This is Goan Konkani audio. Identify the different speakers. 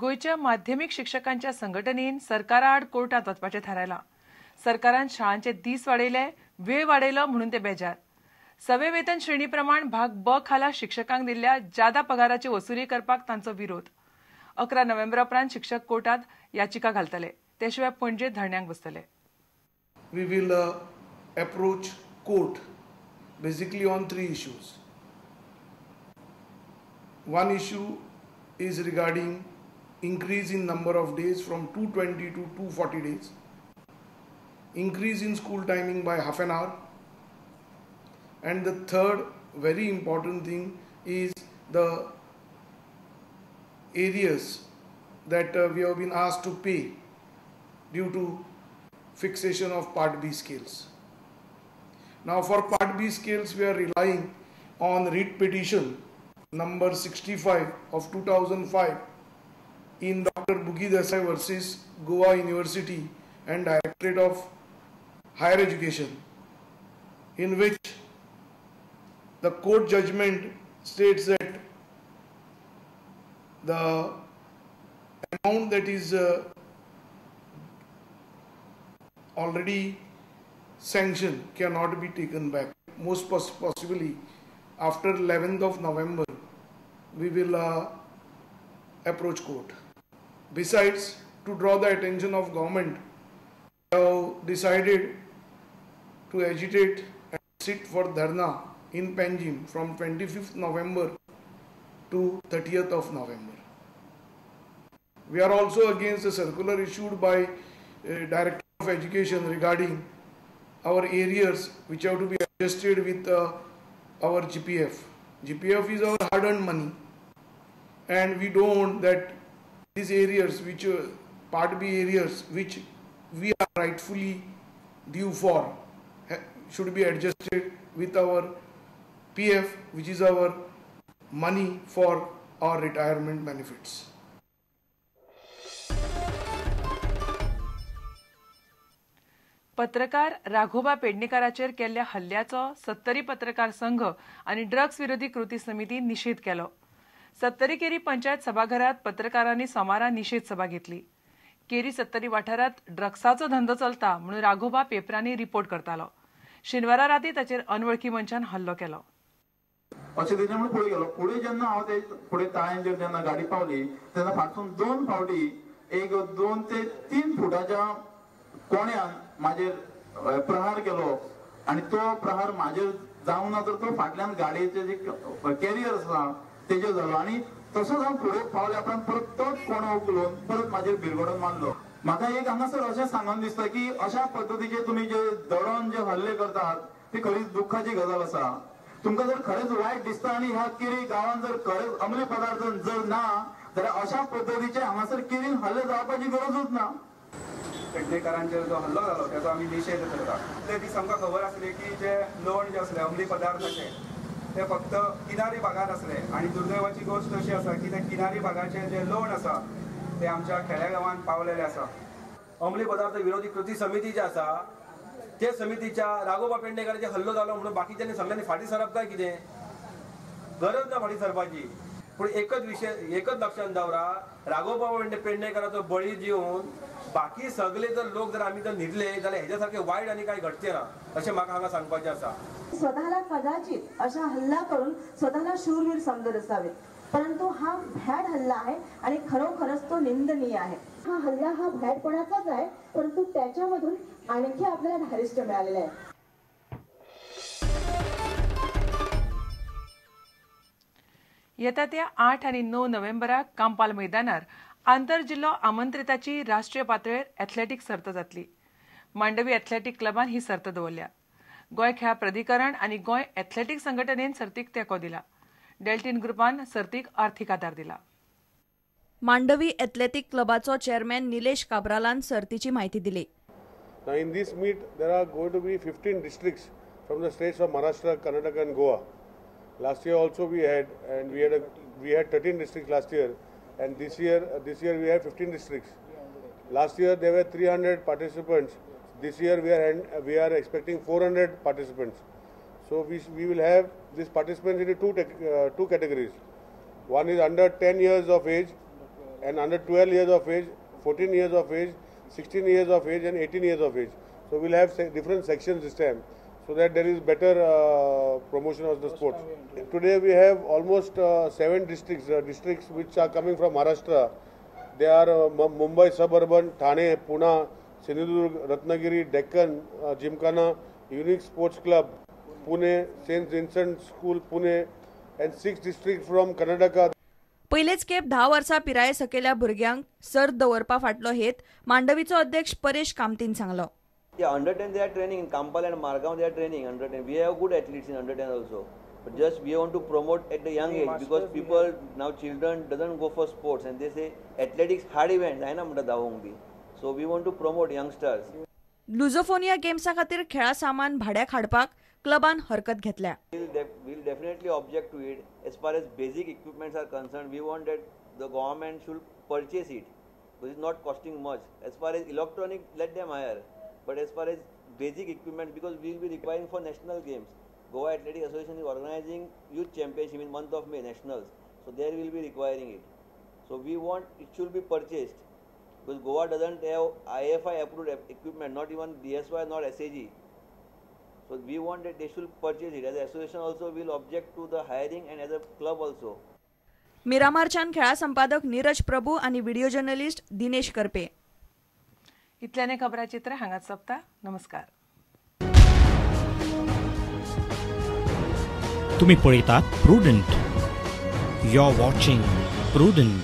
Speaker 1: गोंयच्या माध्यमीक शिक्षकांच्या संघटनेन सरकारा आड कोर्टात वचपाचें थारायलां. सरकारान शाळांचे दीस वाडयले, वेळ वाडयलो म्हणून ते बेजार. सवे वेतन श्रेणी प्रमाण भाग ब खाला शिक्षकांक दिल्ल्या जादा पगाराची वसुली करपाक तांचो विरोध. 11 नोव्हेंबरा उपरांत शिक्षक कोर्टात याचिका घालतले. ते शिवाय Panaji धरण्यांक बसतले.
Speaker 2: We will approach court basically on 3 issues. One issue is regarding increase in number of days from 220 to 240 days, increase in school timing by half an hour, and the third very important thing is the arrears that we have been asked to pay due to fixation of Part B scales. Now for Part B scales we are relying on writ petition number 65 of 2005 in Dr. Bugi Desai versus Goa University and Directorate of Higher Education, in which the court judgment states that the amount that is already sanctioned cannot be taken back. Most possibly after 11th of November we will approach court. Besides, to draw the attention of government, we have decided to agitate and sit for dharna in Panjim from 25th November to 30th of November. We are also against the circular issued by Director of Education regarding our arrears which have to be adjusted with our GPF. GPF is our hard-earned money, and we don't want that these arrears, which Part B arrears, which we are rightfully due for, should be adjusted with our PF, which is our money for our retirement benefits.
Speaker 1: पत्रकार राघोबा पेडणेकाराचेर केल्ल्या हल्ल्याचो सत्तरी पत्रकार संघ आनी ड्रग्स विरोधी कृती समितीन निशेध केलो. सत्तरी केरी पंचायत सभाघरात पत्रकारांनी सोमारा निशेध सभा घेतली. केरी सत्तरी वाठारात ड्रग्साचो धंदो चलता म्हणून राघोबा पेपरांनी रिपोर्ट करतालो. शेनवारा राती ताचेर अनवळखी मनशान हल्लो केलो.
Speaker 3: अशें तेजें म्हणून फुडें गेलो. फुडें जेन्ना हांव ते फुडें ताळ्यांचेर जेन्ना गाडी पावली तेन्ना फाटसून 2 फावटी एक 2 ते 3 फुटाच्या कोण्यान माजेर प्रहार केलो आनी तो प्रहार माजेर जावंक ना तर तो फाटल्यान गाडयेचे जे कॅरियर आसा तेजेर जालो आनी तसोच हांव फुडें पावल्या उपरांत परत तोच कोणो उखलून परत माजेर बिरगडोन मारलो. म्हाका एक हांगासर अशें सांगून दिसता की अशा पद्दतीचे तुमी जे दडोन जे हल्ले करतात ती खरीच दुख्खाची गजाल आसा. तुमकां जर खरेंच वायट दिसता आनी ह्या केरी गांवांत जर खरेंच अंमली पदार्थ जर ना जाल्यार अशा पद्दतीचे हांगासर केरीन हल्ले जावपाची गरजूच ना.
Speaker 4: पेडणेकारांचेर जो हल्लो जालो त्याचो आमी निशेध करता. ते दीस आमकां खबर आसले की जे लोण जे आसले अंमली पदार्थाचे ते फक्त किनारी भागात आसले आनी दुर्दैवाची गोश्ट अशी आसा की ते किनारी भागाचे जे लोण आसा ते आमच्या खेड्या गांवांत पावलेले आसा.
Speaker 5: अंमली पदार्थ विरोधी कृती समिती जी आसा ते समितीच्या राघोबा पेडणेकाराचेर हल्लो जालो म्हणून बाकीच्यांनी सगळ्यांनी फाटीं सरप काय कितें गरज ना फाटीं सरपाची. पूण एकच विशय एकच लक्षांत दवरा, राघोबा पेडणेकाराचो बळी दिवन बाकी सगळे जर लोक जर आमी जर न्हिदले जाल्यार हेज्या सारखे वायट आनी कांय घडचें ना अशें म्हाका हांगा सांगपाचें आसा.
Speaker 6: स्वतःला कदाचित अशा हल्ला करून स्वतःला शूरवीर समजत असावे, परंतु हा भ्याड हल्ला आहे आणि खरोखरच तो निंदनीय आहे. हा हल्ला हा भ्याडपणाचाच आहे, परंतु त्याच्यामधून आणखी आपल्याला धारिष्ट मिळालेलं आहे.
Speaker 1: येता त्या 8 आनी 9 नोव्हेंबराक कांपाल मैदानार आंतरजिल्लो आमंत्रिताची राष्ट्रीय पातळेर एथलेटीक सर्त जातली. मांडवी एथलेटीक क्लबान ही सर्त दवरल्या. गोंय खेळा प्राधिकरण आनी गोंय एथलेटीक संघटनेन सर्तीक तेंको दिला. डेल्टीन ग्रुपान सर्तीक आर्थीक आदार दिला.
Speaker 7: मांडवी एथलेटीक क्लबाचो चेअरमॅन निलेश काब्रालान सर्तीची माहिती दिली.
Speaker 8: Now in this meet there are going to be 15 districts from the states of Maharashtra, Karnataka and Goa. Last year also we had, and we had 13 districts last year, and this year we have 15 districts. Last year there were 300 participants. This year we are expecting 400 participants. So we will have these participants in two categories. One is under 10 years of age, and under 12 years of age, 14 years of age, 16 years of age and 18 years of age. So we'll have different sections this time, so that there is better promotion of the sports. Today we have almost 7 districts which are coming from Maharashtra. They are Mumbai Suburban, Thane, Pune, Sindhudurg, Ratnagiri, Deccan, Gymkhana, Unique Sports Club, Pune, St. Vincent School, Pune, and 6 districts from Karnataka.
Speaker 7: पयलेच खेप 10 वर्सां पिराये सकयल्या भुरग्यांक सर्त दवरपा फाटलो हेत मांडवीचो अध्यक्ष परेश कामतीन सांगलो.
Speaker 9: Yeah, under 10 they are training in Kampala and Margao, they are training under 10. We have good athletes in under 10 also. But just we want to promote at the young age because people now, children doesn't go for sports and they say athletics hard event जायना म्हणटा धांवोंक बी. So we want to promote youngsters.
Speaker 7: Lusofonia गेम्सा खातीर खेळा सामान भाड्याक हाडपाक क्लबान हरकत घेतल्या.
Speaker 9: We'll definitely object to it. As far as basic equipments are concerned, we want that the government should purchase it because it's not costing much. As far as electronic, let them hire. But as far as basic equipment, because we will be requiring for national games. Goa Athletic Association is organizing youth championship in month of May, nationals. So there we will be requiring it. So we want it should be purchased because Goa doesn't have IFI approved equipment, not even DSY, not SAG. So we want that they should purchase it. As an association also we will object to the hiring and as a club also.
Speaker 7: मिरामारच्यान खेळा संपादक नीरज प्रभू आणि व्हिडिओ जर्नलिस्ट दिनेश करपे.
Speaker 1: इतल्याने खबराचित्र हांगाच सोंपता. नमस्कार.
Speaker 10: तुम्ही पळयतात Prudent. You are watching Prudent.